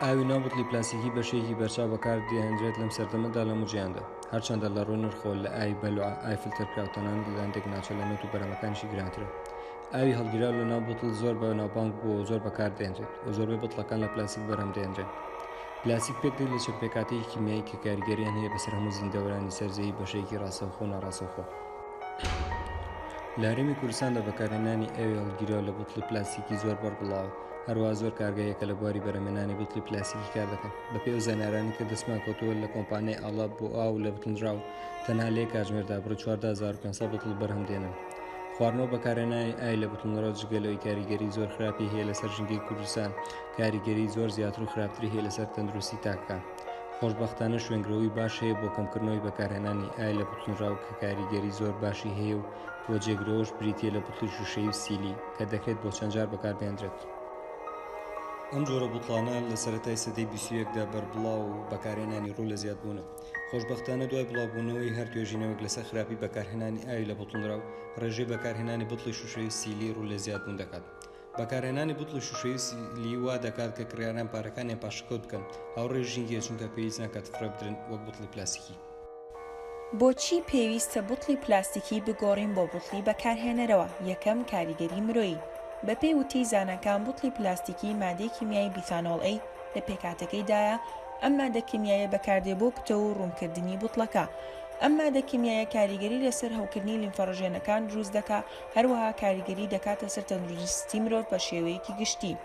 ئاوی ناو بوتڵی پلاستیکی بە شێوەیەکی بەرچاو بەکاردەهێنرێت لەم سەردەمەدا لە هەموو جیهاندا، هەرچەندە لە ڕووی نرخەوە لە ئاوی بەلوعە، ئاوی فلتەرکراو تەنانەت لە هەندێک ناوچە لە نەوت و بەرهەمەکانیشی گرانترە. ئاوی هەڵگیراو لە ناو بوتڵ زۆر بەناوبانگ بووە و زۆر بەکاردەهێنرێت و زۆربەی بوتڵەکان لە پلاستیک بەرهەم دەهێنرێن. پلاستیک پێکدێت لە چەند پێکهاتەیەکی کیمیایی کە کاریگەریان هەیە بەسەر هەموو زیندەوەرانی سەر زەوی بە شێوەیەکی ڕاستەوخۆ و ناڕاستەوخۆ. لە هەرێمی کوردستاندا بەکارهێنانی ئاوی هەڵگیراو لە بوتڵی پلاستیکی زۆر بەربڵاوە، هەروەها زۆر کارگە هەیە کە لە بواری بەرهەمهێنانی بوتڵی پلاستیکی کار دەکەن. بەپێی ئەو زانیارانەی کە دەستمان کەوتووە لە کۆمپانیای ئاڵا بۆ ئاو لە بوتڵنراو تەنها لە یەک کاتژمێردا بڕی 14500 بوتڵ بەرهەم دێنن. خواردنەوە بەکارهێنانی ئاوی لە بوتڵنراو جگە لەوەی کاریگەری زۆر خراپی هەیە لەسەر ژینگەی کوردستان، کاریگەری زۆر زیاتر و خراپتری هەیە لەسەر تەندروستی تاکەکان. خۆشبەختانە شوێنگرەوەی باش هەیە بۆ کەمکردنەوەی بەکارهێنانی ئاوی لە بوتڵنراو کە کاریگەری زۆر باشی هەیە و و جێگرەوەش بریتییە لە بوتڵی شوشەیی و سیلی کە دەکرێت بۆ چەند جار بەکاربهێنرێت. ئەم جۆرە بوتڵانە لە سەرەتای سەدەی 21 دا بەربڵاو و بەکارهێنانی ڕوو لە زیادبوونە. خۆشبەختانە دوای بڵاوبوونەوەی هەر توێژینەوەک لەسەر خراپی بەکارهێنانی ئاوی لە بوتڵنراو، ڕێژەی بەکارهێنانی بوتڵی شوشەیی و سیلی ڕوو لە زیادبوون دەکات. بەکارهێنانی بوتڵی شوشەیی و سیلی وا دەکات کە کڕیاران پارەکانیان پاشەکەوت بکەن، هاوڕێی ژینگەیە چونکە پێویست ناکات فڕێ بدرێن وەک بوتڵی پلاستیکی. بۆچی پێویستە بوتڵی پلاستیکی بگۆڕین بۆ بوتڵی بەکارهێنەرەوە؟ یەکەم، کاریگەری مرۆیی، بەپێی وتەی زاناکان بوتڵی پلاستیکی مادەی کیمیایی بیثانۆڵ A لە پێکهاتەکەیدایە، ئەم مادە کیمیاییە بەکاردێ بۆ پتەو و ڕوونکردنی بوتڵەکە. ئەم مادە کیمیاییە کاریگەری لەسەر هەوکردنی لیمفەڕژێنەکان دروست دەکا، هەروەها کاریگەری دەکاتە سەر تەندروستی مرۆڤ بە شێوەیەکی گشتی.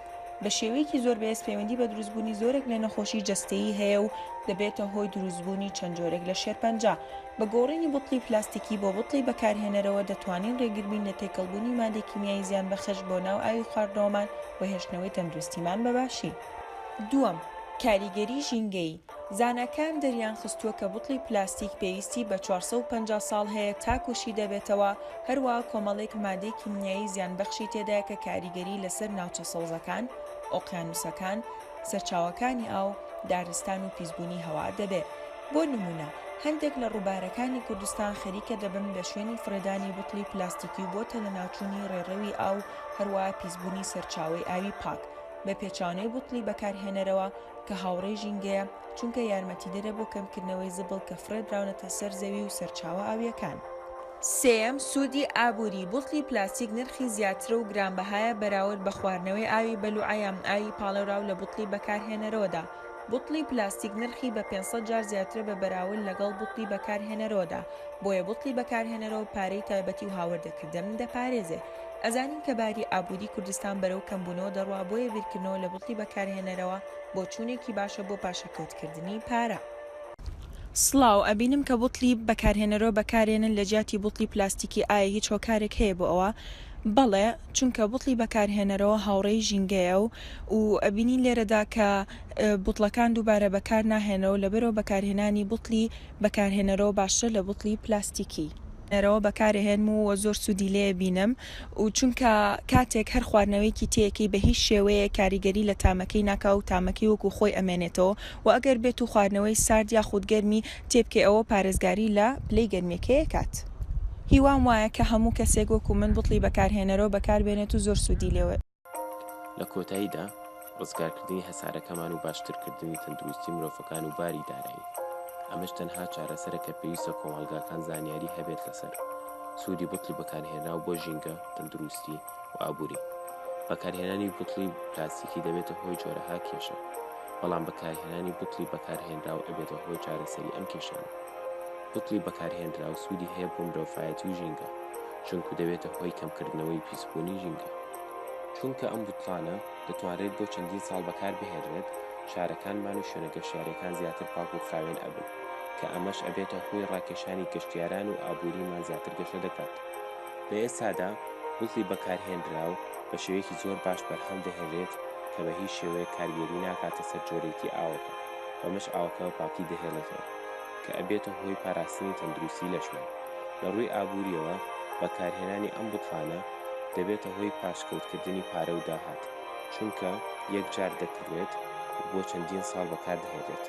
بە شێوەیەکی زۆر بەهێز پەیوەندی بە دروستبوونی زۆرێک لە نەخۆشی جەستەیی هەیە و دەبێتە هۆی دروستبوونی چەند جۆرێک لە شێرپەنجە. بە گۆڕینی بوتڵی پلاستیکی بۆ بوتڵی بەکارهێنەرەوە دەتوانین ڕێگربین لە تێکەڵبوونی مادەی کیمیایی زیانبەخش بۆ ناو ئاوی خواردنەوەمان و هێشتنەوەی تەندروستیمان بە باشی. دووەم، کاریگەری ژینگەیی، زاناکان دەریانخستووە کە بوتڵی پلاستیک پێویستی بە 450 ساڵ هەیە تاکو شی دەبێتەوە، هەروەها کۆمەڵێک مادەی کیمیایی زیانبەخشی تێدایە کە کاریگەری لەسەر ناوچە سەوزەکان، ئۆقیانوسەکان، سەرچاوەکانی ئاو، دارستان و پیسبوونی هەوا دەبێ. بۆ نموونە هەندێک لە ڕووبارەکانی کوردستان خەریکە دەبن بە شوێنی فڕێدانی بوتڵی پلاستیکی و بۆتە لەناوچوونی ڕێڕەوی ئاو هەروەها پیسبوونی سەرچاوەی ئاوی پاک. بە پێچەوانەی بوتڵی بەکارهێنەرەوە کە هاوڕێی ژینگەیە، چونکە یارمەتیدەرە بۆ کەمکردنەوەی زبڵ کە فڕێدراونەتە سەر زەوی و سەرچاوە ئاوییەکان. سێیەم، سوودی ئابووری، بوتڵی پلاستیک نرخی زیاترە و گرانبەهایە بەراورد بە خواردنەوەی ئاوی بەلوعە یان ئاوی پاڵێوراو لە بوتڵی بەکارهێنەرەوەدا. بوتڵی پلاستیک نرخی بە 500 جار زیاترە بە بەراورد لەگەڵ بوتڵی بەکارهێنەرەوەدا، بۆیە بوتڵی بەکارهێنەرەوە پارەی تایبەتی و هاوردەکردن دەپارێزێ. ئەزانین کە باری ئابووری کوردستان بەرەو کەمبوونەوە دەڕوا بۆیە بیرکردنەوە لە بوتڵی بەکارهێنەرەوە بۆچوونێکی باشە بۆ پاشەکەوتکردنی پارە. سڵاو، ئەبینم کە بوتڵی بەکارهێنەرەوە بەکارێنن لە جیاتی بوتڵی پلاستیکی ئایا هیچ هۆکارێک هەیە بۆ ئەوە؟ بەڵێ، چونکە بوتڵی بەکارهێنەرەوە هاوڕێی ژینگەیە و و ئەبینین لێرەدا کە بوتڵەکان دووبارە بەکار ناهێنەوە لەبەرئەوە بەکارهێنانی بوتڵی بەکارهێنەرەوە باشترە لە بوتڵی پلاستیکی. نەرەوە بەکارەهێنم و زۆر سوودی لێ بینم و چونکە کاتێک هەر خواردنەوەیەکی تێیەکەی بە هیچ شێوەیەک کاریگەری لە تامەکەی ناکا و تامەکەی وەکو خۆی ئەمێنێتەوە و ئەگەر بێت و خواردنەوەی سارد یاخود گەرمی تێبکەی ئەوە پارێزگاری لە پلەی گەرمیەکەی ئەکات. هیوام وایە کە هەموو کەسێک وەکو من بوتڵی بەکارهێنەرەوە بەکاربێنێت و زۆر سوودی لێ لە کۆتاییدا، ڕزگارکردنی هەسارەکەمان و باشترکردنی تەندروستی مرۆڤەکان و باری دارایی، ئەمەش تەنها چارەسەرە کە پێویستە کۆمەڵگاکان زانیاری هەبێت لەسەر سوودی بوتڵی بەکارهێنراو بۆ ژینگە، تەندروستی و ئابووری. بەکارهێنانی بوتڵی پلاستیکی دەبێتە هۆی جۆرەها کێشە، بەڵام بەکارهێنانی بوتڵی بەکارهێنراو ئەبێتە هۆی چارەسەری ئەم کێشانە. بوتڵی بەکارهێنراو سوودی هەیە بۆ مرۆڤایەتی و ژینگە، چونکو دەبێتە هۆی کەمکردنەوەی پیسبوونی ژینگە. چونکە ئەم بوتڵانە دەتوانرێت بۆ چەندین ساڵ بەکاربهێنرێت، شارەکانمان و شوێنە گەشتیاریەکان زیاتر پاک و خاوێن ئەبن، کە ئەمەش ئەبێتە هۆی ڕاکێشانی گەشتیاران و ئابووریمان زیاتر گەشە دەکات. لە ئێستادا بوتڵی بەکارهێنراو بە شێوەیەکی زۆر باش بەرهەم دەهێنرێت کە بە هیچ شێوەیەک کارگێری ناکاتە سەر جۆرێتی ئاوەکە، بەمەش ئاوەکە بە پاکی دەهێڵێتەوە، کە ئەبێتە هۆی پاراستنی تەندروستی لەشمان. لە ڕووی ئابووریەوە بەکارهێنانی ئەم بوتڵانە دەبێتە هۆی پاشکەوتکردنی پارە و داهات، چونکە یەک جار دەکڕرێت و بۆ چەندین ساڵ بەکاردەهێنرێت.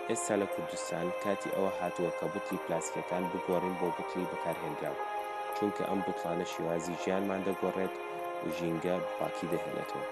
ئێستا لە کوردستان کاتی ئەوە هاتووە کە بوتڵی پلاستیکەکان بگۆڕین بۆ بوتڵی بەکارهێنراو، چونکە ئەم بوتڵانە شێوازی ژیانمان دەگۆڕێت و ژینگە بە پاکی دەهێڵێتەوە.